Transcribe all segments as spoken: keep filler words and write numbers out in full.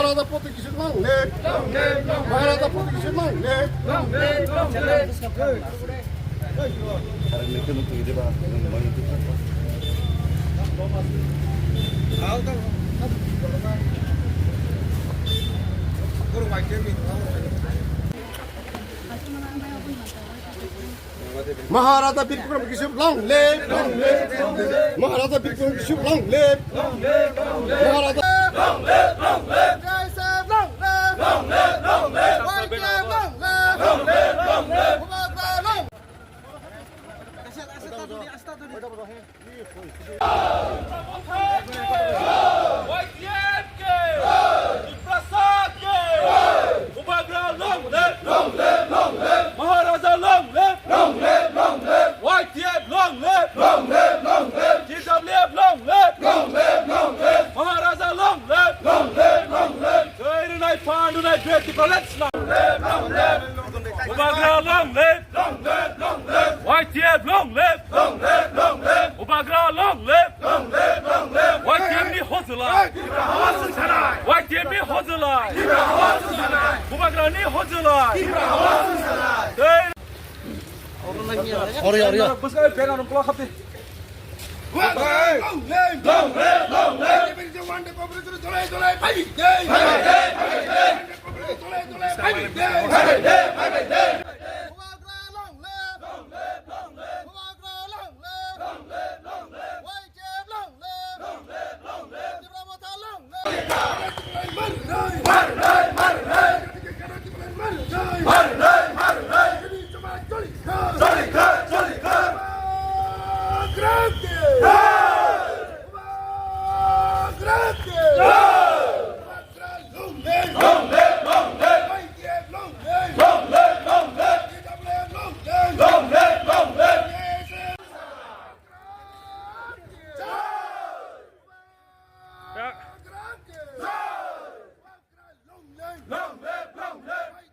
Maharaja Pradyut Kishore long live. Maharaja Pradyut Kishore long live. Maharaja Bir Bikram Kishore long live. Maharaja Bir Bikram Kishore long live. Maharaja long live, long live. Long live, long live. Long live, long live. Long live, long live. Bubagra long live! Long live, long live! Maharaja long live! Long live, long live! Y T F long live! Long live, long live! T W F long live! Long live, long live! Maharaja long live! Long live, long live! Bubagra long live! Long live, long live! Y T F long live! Long live, long live! Bubagra long live! Long live, long live! Y T F ni hojolai! Tipra hawa sung sanai! Y T F ni hojolai! Tipra hawa sung sanai! Bubagra ni hojolai! Tipra hawa sung sanai! Tei Ori, ori. Bwskango banner rok kula khapdi. Long live! Long live! Long live! Bubagra long live! Long live! Long live! Bubagra long live! Long live! Long live! Y T F long live! Long live! Long live! Tipra Motha long live! Mar nai! Mar nai! Mar nai! Mar nai! Mar nai! Choli kha! Choli kha! Bubagra ki! Jai! Bubagra ki! Jai! Bubagra long live! Long live! Long live! Y T F long live! Long live! Long live! T W F long live! Long live! Long live! Jai! Bubagra ki! Jai! Long live! Long live! Long live!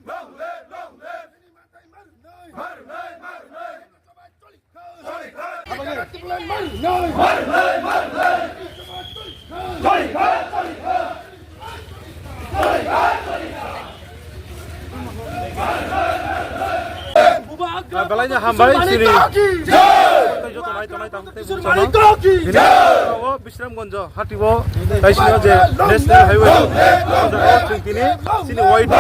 Long live! Long live! Mar nai! Mar nai! Mar nai! Mar nai! Mar nai! Belai no hambai chini. Joto nai tongnai tang tei bwsano. Bini o Bisramganj hati o taisino je National Highway o tini chini Y T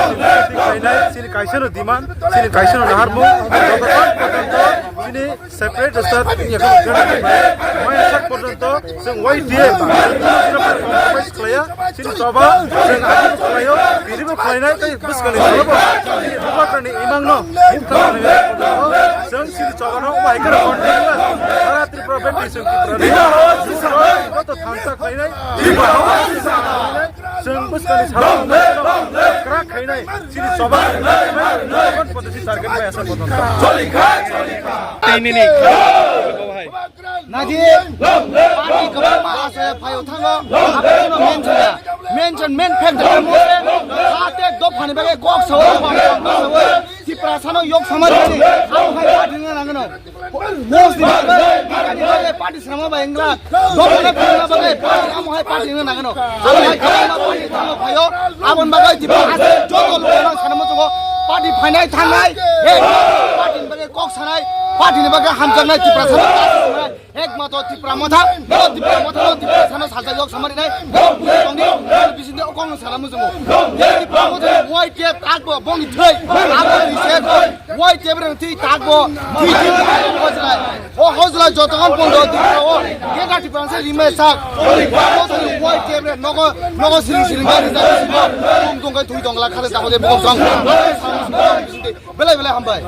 chini kaisano demand, chini kaisano naharmung, joto kan porjonto chini separate state ni ekho maya sak porjonto chwng Y T F compromise khlaiya. Chini choba chwng abo khlaio, bini bo khlainai tei bwskangni salobo chini bubagrani imangno mukha khlainai porjonto chwng chini chobano omo hai kheno continue sara Tripura bebdi chwng Tripurani joto thansa khlainai, chwng bwskangni salobo krak khainai chini choba. Target bai asa porjonto. Tei nini. Naji, party kwbangma ase phaio thango, abo no mention ya. Mention, main fact ya, mo se, hate dophani bagwi kok sao, kok sao, Tiprasano yok samari ani, abo hai party nang nangno. Mostly, ani bagwi party sama ba engla, dophani bagwi party, amo hai party nang nangno. Abo hai kwbangma party thango phaio, abon bagwi Tipra haste joto logo nang sana muchungo, party phainai thangnai, he, party ni bagwi kok sanai, party ni bagwi hamjaknai, Tiprasano. Ekmatro Tipra Motha, o Tipra Motha, o Tiprasano sajak yok samari nai, o tongdi, bisinde o kong sana muchungo. Ye Tipra Motha, Y T F takbo, bongni thwi, abo ni se, Y T F rang thwi takbo, thwi thwi, hojlai. O hojlai jotokan pondo Tipra o, keta Tipra se rimai sak. Y T F re nogo, nogo siring siring gari jani sibo, tum tum kai thwi tongla khale tabo de bokok tong. Belai belai hambai.